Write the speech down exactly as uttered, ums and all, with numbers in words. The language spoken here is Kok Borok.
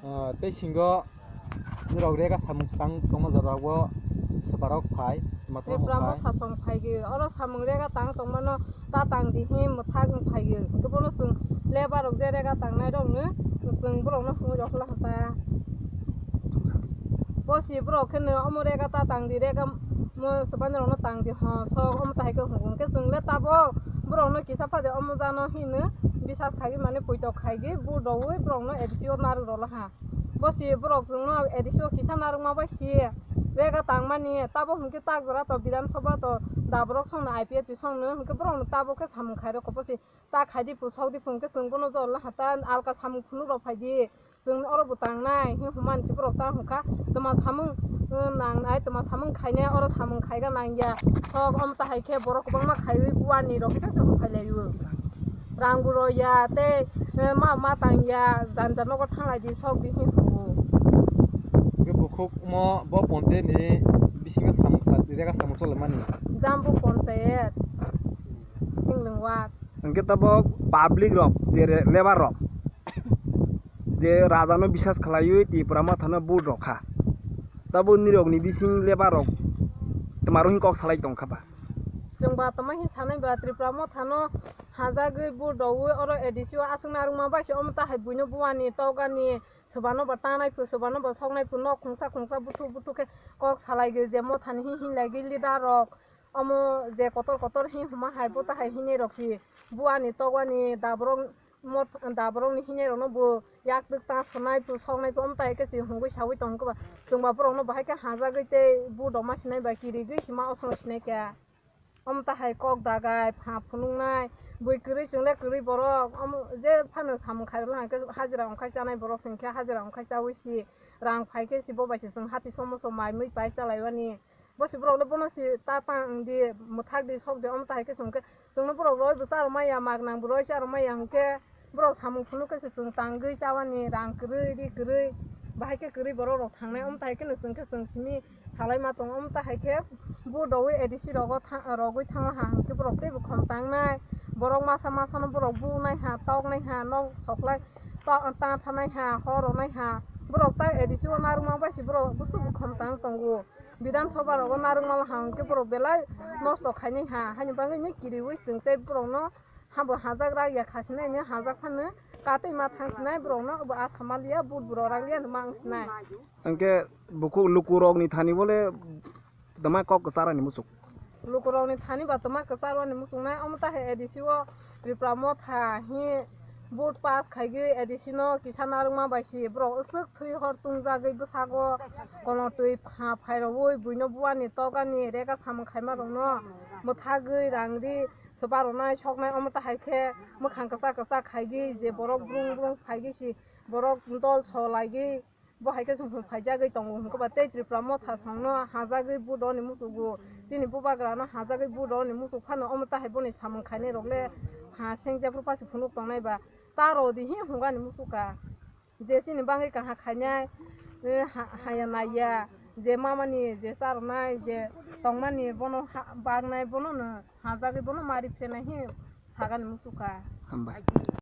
Ah, tei singo norok rega samung tang tongma jora o swbarok phai, matwrok Tripura phai. Motha song phai ge, oro samung rega tang tongmano ta tang di hi mwthak wng phai ge. Hwnkhe bono chwng labour rok je rega tangnai rok no chwng borok no hwnwi rok la ta. Bo si borok khe no omo rega ta tang di, rega mo swbani rok no tang di ho sok omo ta hai khe hwngo. Hwnkhe chwng le tabok borok no kisa pha de omo jano hino bisas khai mane puitok khai ge bu doui borok no A D C o narwk rok la ha. Bo si borok chwngno A D C o kisa narwkma bai si rega tangmani, tabo hwnkhe tak jora to Bidhan Sabha to daborok songno I P F T songno hwnkhe borokno tabo khe samung khairokho bo si ta khaidi pu sokdi pu hwnkhe chwng bono jor la hata alka samung phunuk rok phaidi chwng oro bo tangnai hi hwnmani si borok ta hwnkha tma samung, eh, nangnai tma samung khainai oro samung khaiga nangya sok omo ta hai khe borok kwbangma khaiwi buani rok kisa se phailaio. Rang bo rw ya tei, eh, ma ma tang ya, janja nogo thanglai di sok di hin hubu. Hwnkhe bukhuk mo bo ponchayat ni bisingo samung kha, rega samung chole mani. Jambu ponchayat, Singlwng ward. Hwnkhe tabok public rok, je re-, labour rok, je raja no bisas khlaiwi Tipra Motha no vote rok kha, tabok nirok ni bising labour rok twmaro hin kok salai tong kha ba? Chwng ba tama hin sanai ba Tripura Motha no hajagwi bu doui oro A D C o aswk narwkma bai se omo ta hai buino buani tokgani swbano ba tanai phu swbano ba soknai phu nok khungsa khungsa buthu buthu khe kok salai gwi je Mothani hin hin lai gwi leader rok omo je kotor kotor hin huma hai bo ta hai hinwi rok si buani tokgani daborok mot-, daborokni hinwi rokno bo yak twk ta sonai phu soknai phu omo ta hai khe si hungwi saui tong khe ba chwng ba borokno bahai khe hajagwi tei bu doma sinai ba kirigwi sima osong sinai khe. Omo ta hai kok dagai, pha phunuknai, bui kwrwi chwng le kwrwi borok, omo je phano samung khairokla hwnkhe hajira wngkhai chanai borok se wngkhe hajira wngkhai chaui si rang phai khe si bo bai se chwng hati somo so mai mui pai chalaiwani. Bo si borok le bono si ta tang di mwthak di sok di omo ta hai khe se wngkhe chwngno borok roi bo charwk maya mak nang bo roi charwk maya hwnkhe borok samung phunuk khe se chwng tangwi chawani rang kwrwi ri kwrwi bahai khe kwrwi borok rok thangnai omo ta hai khe no chwng khe chwng simi salai ma tongo, omo ta hai khe bu doui A D C rogo tha-, rogwi thango ha hwnkhe borok teibo khom tangnai, borok masa masa no borok bu nai ha, tok nai ha, nok soklai ta, ta thanai ha, hor ronai ha, borok ta A D C o narwkma bai se borok bwswk bo khom tang tongo, Bidhan Sabha rogo narwkma ha hwnkhe borok belai nosto khainai ha, haini bagwi ni kiriui chwng tei borok no habo hajak rak ya khasinai ni hajak phano katwi ma thangsinai borok no bo asa maliya but borok rak liya no ma wngsinai. Hwnkhe bukhuk lukurokni thani bole tama kok kwcharani muchuk. Lukurokni thani ba tama kwcharwani muchungnai, omo ta hai A D C o Tripura Motha hi vote pass khaigwi A D C no kisa narwkma bai si borok swk thwi hor tungjagwi bwsago kono twi pha phairogwi buino buani tokgani rega samung khaima rokno mwthagwi rang ri swba rwnai soknai omo ta hai khe mwkhang kwchak kwchak khaigwi je borok brung brung phaigwi si borok dol so laigwi. Bo hai khe chwng phaijagwi tongo hwnkhe ba tei Tripura Motha songno hajagwi vote rwni muchungo, chini bubagrano hajagwi vote rwni muchung phano omo ta hai boni samung khainai rok le pha seng jephru pasi phunuk tongnai ba ta rw di hi hwnkani muchung kha. Je chini bagwi kaham khainai, eh, ha-, haya naiya, je mamani je charwnai je tongmani bono ha-, baknai bono no hajagwi bono mari phenai hi sagani muchung kha. Hambai.